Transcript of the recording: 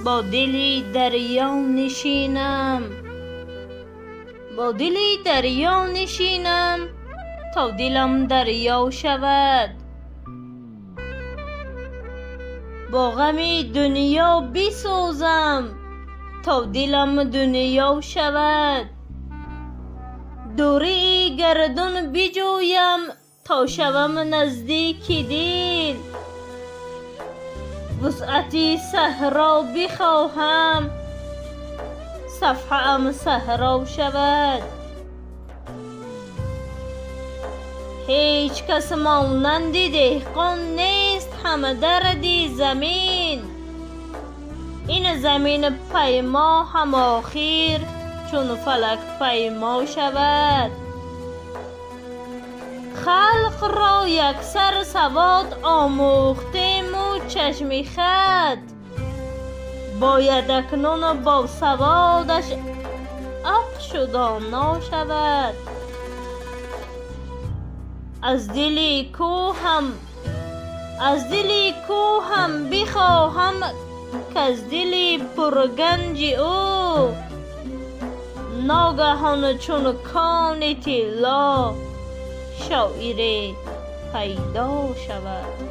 Бо дили дарё нишинам, бо дили дарё нишинам, то дилам дарё шавад. Бо ғами дунё бисӯзам, то дилам дунё шавад. Дурии гардун биҷӯям, то шавам наздики дил. Вусъати саҳро бихоҳам, сафҳаам саҳро шавад. Ҳеҷ кас монанди деҳқон нест ҳамдарди замин. Ин замин паймо ҳам охир чун фалак паймо шавад. Халқро яксар савод омӯхтему чашми хат. Бояд акнун бо саводаш ақшу доно шавад. Аз дили кӯҳам, аз дили кӯҳам бихоҳам, каз дили пурганҷи ӯ ногаҳон чун кони тилло шоире пайдо шавад.